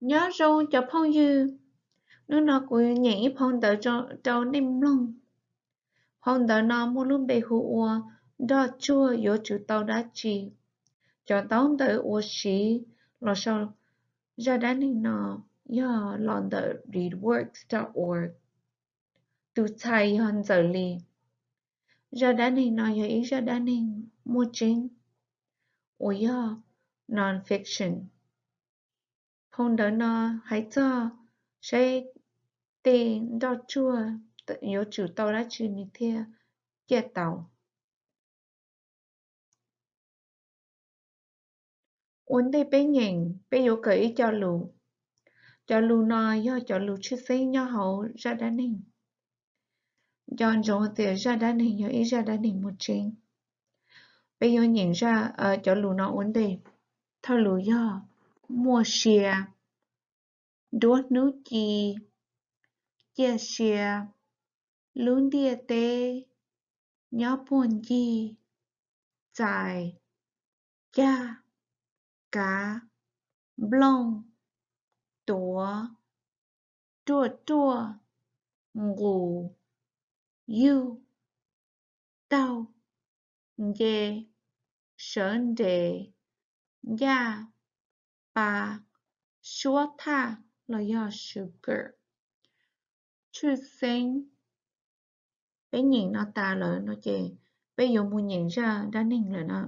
Nyob zoo cov phooj ywg, hnub no kuv nyeem ib phau ntawv rau nej mloog. Phau ntawv no muaj lub npe hu ua Nroj Tsuag Yuav Tsum Tau Dab Tsi. Cov ntaub ntawv uas siv los sau zaj dab neeg no yog los ntawm readworks dot org. Tus txhais yog Ntxawm Lis. Zaj dab neeg no yog ib zaj dab neeg muaj tseeb uas yog non-fiction. Phau ntawv no hais txog saib tej nroj tsuag yuav tsum tau dab tsi nws thiaj ciaj tau. Ua ntej peb nyeem, peb yuav kawm ib co lus. Cov lus no yog cov lus tshwj xeeb nyob hauv zaj dab neeg. Nco ntsoov tias zaj dab neeg yog ib zaj dab neeg muaj tseeb. Peb yuav nyeem cov lus no ua ntej. Thawj lus yog muaj sia, duab hnub ci, ciaj sia, lub ntiaj teb, nyob puag ncig, txais, cag, kav, nplooj, tuav, ruaj ruaj, nqus, yug, taug, nce, sawv nres, ncaj, pa, suab thaj los yog sugar. Tshwj xeeb, peb nyeem no tas lawm no ces peb yuav mus nyeem zaj dab neeg lawm na.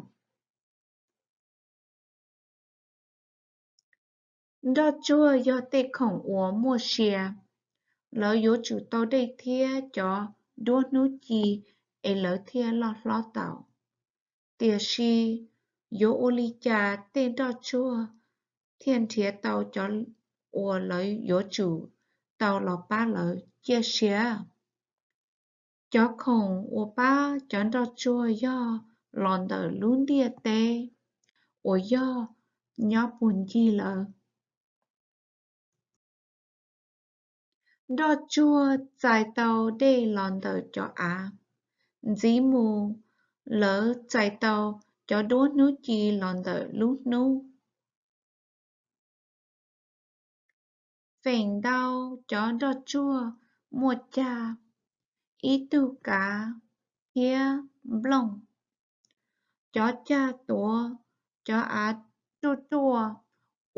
Nroj tsuag yog tej khoom uas muaj sia. Lawv yuav tsum tau dej thiab cov duab hnub ci es lawv thiaj loj hlob tau. Tiam sis, yuav ua li cas tej nroj tsuag thiaj nrhiav tau cov uas lawv yuav tsum tau los pab lawv ciaj sia? Cov khoom uas pab cov nroj tsuag yog los ntawm lub ntiaj teb uas yog nyob puag ncig lawv. Nroj tsuag txais tau dej los ntawm cov av. Ntxiv mus, lawv txais tau cov duab hnub ci los ntawm lub hnub. Feem ntau cov nroj tsuag muaj cag, ib tug kav thiab nplooj. Cov cag tuav cov av ruaj ruaj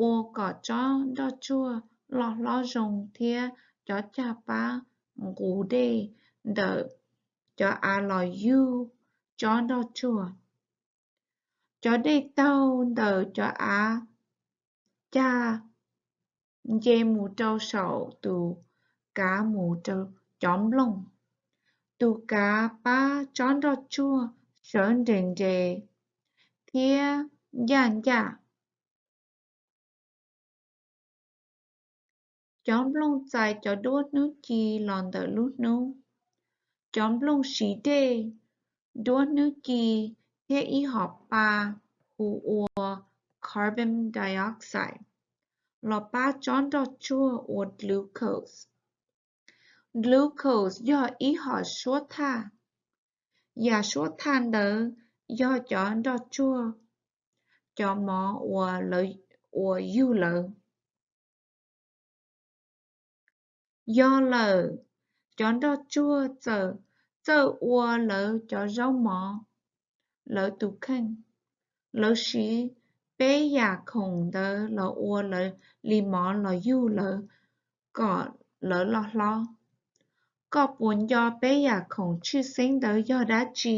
ua kom tsob nroj tsuag loj hlob zoo thiab cov cag pab nqus dej ntawm cov av los yug tsob nroj tsuag. Cov dej taug ntawm cov av cag nce mus rau saum tus kav mus rau cov nplooj. Tus kav pab tsob nroj tsuag sawv nres nres thiab ncaj ncaj. Cov nplooj txais cov duab hnub ci los ntawm lub hnub. Cov nplooj siv dej, duab hnub ci thiab ib hom pa hu ua carbon dioxide los pab tsob nroj tsuag ua glucose. Glucose yog ib hom suab thaj. Yam suab thaj ntawd yog cov nroj tsuag cov mov uas yug lawv. Yog lawm, cov nroj tsuag txawj ua lawv cov zaub mov, lawv tus kheej. Lawv siv peb yam khoom ntawd los ua lawv li mov los yug lawv kom lawv loj hlob. Koj puas nco peb yam khoom tshwj xeeb ntawd yog dab tsi?